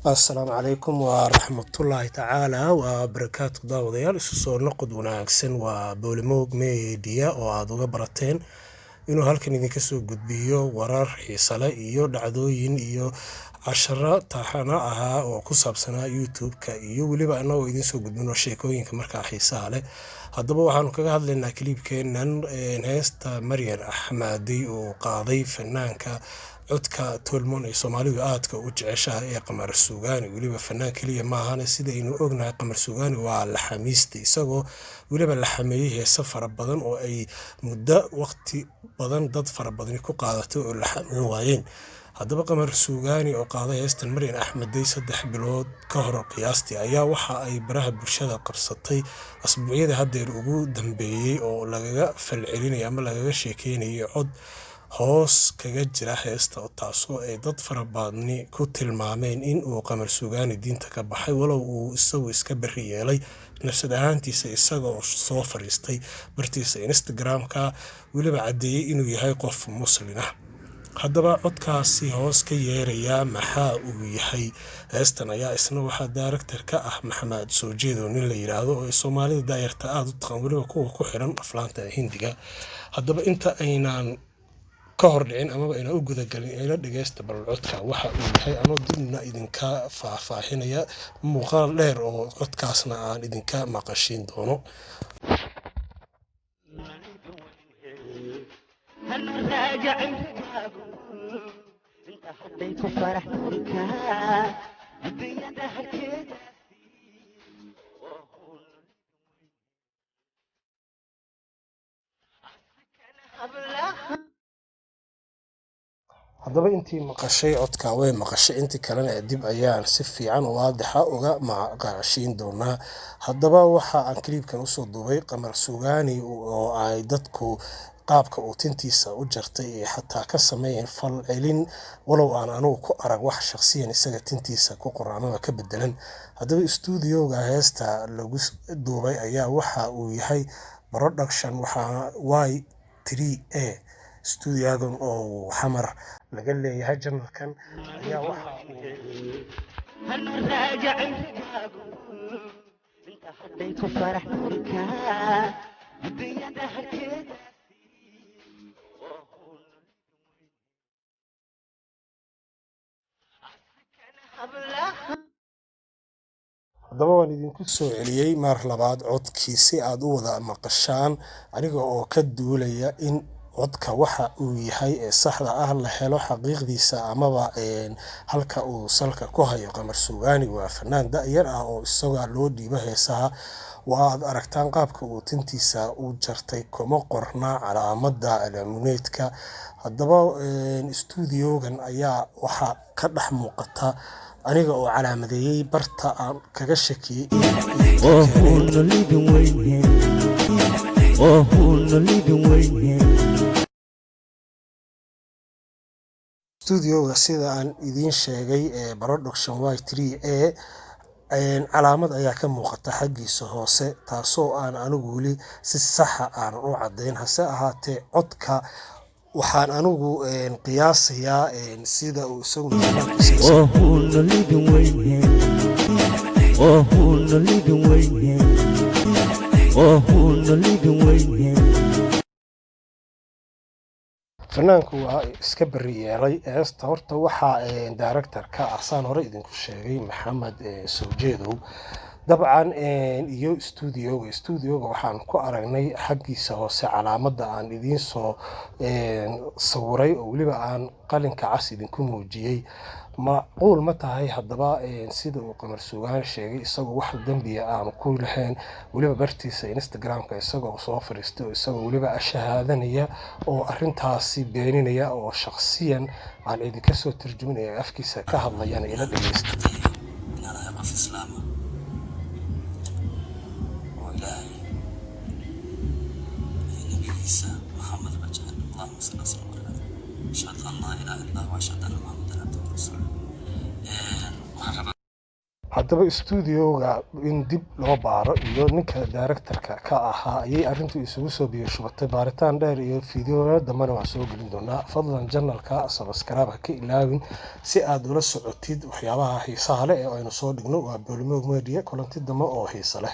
Assalaamu calaykum waraxmatullaahi tacaala wa barakaatu. Daawadayaal, isu soo noqod wanaagsan. Waa Bowlimoog Media oo aad uga barateen inuu halkan idinka soo gudbiyo warar xiise leh iyo dhacdooyin iyo casharo taxano ahaa oo ku saabsanaa YouTube-ka, iyo weliba anagoo idiin soo gudbino sheekooyinka markaa xiisaha leh. Haddaba waxaanu kaga hadlaynaa clipkeenan heesta Maryan Axmaadey oo qaaday fanaanka codka tolmon ee Soomaalidu aadka u jeceshahay ee Qamar Suugaani. Weliba fanaan keliya maahane, sidaynu ognahay Qamar Suugaani waa laxamiiste, isagoo weliba la xameeyey heese fara badan oo ay muddo waqti badan dad fara badani ku qaadatay oo la xameyn waayeen. Haddaba Qamar Suugaani oo qaaday heestan Maryan Axmedey 3 bilood ka hor qiyaastii ayaa waxa ay baraha bulshada qabsatay asbuucyadii haddeer ugu dambeeyey oo lagaga falcelinayay ama lagaga sheekeynayay cod hoos kaga jira heesta, taasoo ay dad fara badani ku tilmaameen in uu Qamar Suugaani diinta ka baxay, walow uu isagu iska beri yeelay nafsad ahaantiisa, isagoo soo fariistay bartiisa Instagram-ka, weliba caddeeyey inuu yahay qof Muslin ah. Haddaba codkaasi hoos ka yeeraya maxaa uu yahay? Heestan ayaa isna waxaa director ka ah Maxamed Soojeedo, nin la yiraahdo oo Soomaalida daayarta aada u taqaan, weliba kuwa ku xiran aflaanta Hindiga. Haddaba inta aynaan ka hor dhicin amaba ayna u gudagalin, ila dhageysta bal codka waxa uu yahay, anoo dibna idinka faahfaahinaya muuqaal dheer oo codkaasna aan idinka maqashiin doono. Haddaba intii maqashay codka way maqashay, intii kalena dib ayaan si fiican oo waadixa uga maqashiin doonaa. Haddaba waxa aan clipkan usoo duubay Qamar Suugaani oo ay dadku qaabka uu tintiisa u jartay ee xataa ka sameeyeen fal celin, walow aan anugu ku arag wax shaqsiyan isaga tintiisa ku qoran amaba ka bedelan. Haddaba stuudioga heesta lagu duubay ayaa waxa uu yahay production waxaa Y3A stuudiogan oo Xamar laga leeyahay. Channelkan ayaa waxa uu. Haddaba waan idinku soo celiyey mar labaad codkii si aad u wada maqashaan, aniga oo ka duulaya in codka waxa uu yahay ee saxda ah la helo xaqiiqdiisa amaba halka uu salka ku hayo. Qamar Suugaani waa fanaan da'yar ah oo isaga loo dhiibo heesaha. Waad aragtaan qaabka uu tintiisa u jartay, kuma qorna calaamadda alaamuneedka. Haddaba stuudiogan ayaa waxaa ka dhex muuqata aniga oo calaamadeeyey barta aan kaga shakiyey. Studioga sida aan idiin sheegay ee production Y3A calaamad ayaa ka muuqata xaggiisa hoose, taasoo aan anigu weli si saxa aanan u caddayn. Hase ahaatee codka waxaan anigu qiyaasayaa sida uu isagu. Fanaanku waa iska beri yeelay heesta. Horta waxaa director ka ah, saan hore idinku sheegay, Maxamed Soojeedow dabcan iyo stuudioga. Stuudioga waxaan ku aragnay xaggiisa hoose calaamadda aan idiin soo sawiray oo weliba aan qalinka cas idinku muujiyey. Macquul ma tahay haddaba sida uu Qamar Suugaan sheegay, isagoo wax dembiya aanu ku lahayn, weliba bartiisa Instagram-ka isagoo soo fariistay oo isagoo weliba shahaadanaya oo arrintaasi beeninaya oo shaqsiyan aan idinka soo turjuminaya afkiisa ka hadlayana? Ila dhageysta. Inaan ahay qof Islaama oo Ilaahay iyo nabigiisa Maxamed ba jecel. Allahuma salli wa sallam barakatu. Ashhadu an laa ilaaha illa Allah wa ashhadu anna Muhammadan cabduhu wa rasuuluh. Waxaan rabaa Haddaba stuudioga in dib loo baaro iyo ninka directorka ka ahaa ayay arrintu isugu soo biyo shubatay. Baaritaan dheer iyo fiidiyoya dambena waan soo gelin doonaa. Fadlan channelka subscribe ha ka ilaawin si aad ula socotid waxyaabaha xiisaha leh ee aynu soo dhigno. Waa Boolimoog Media, kulanti dambe oo xiiso leh.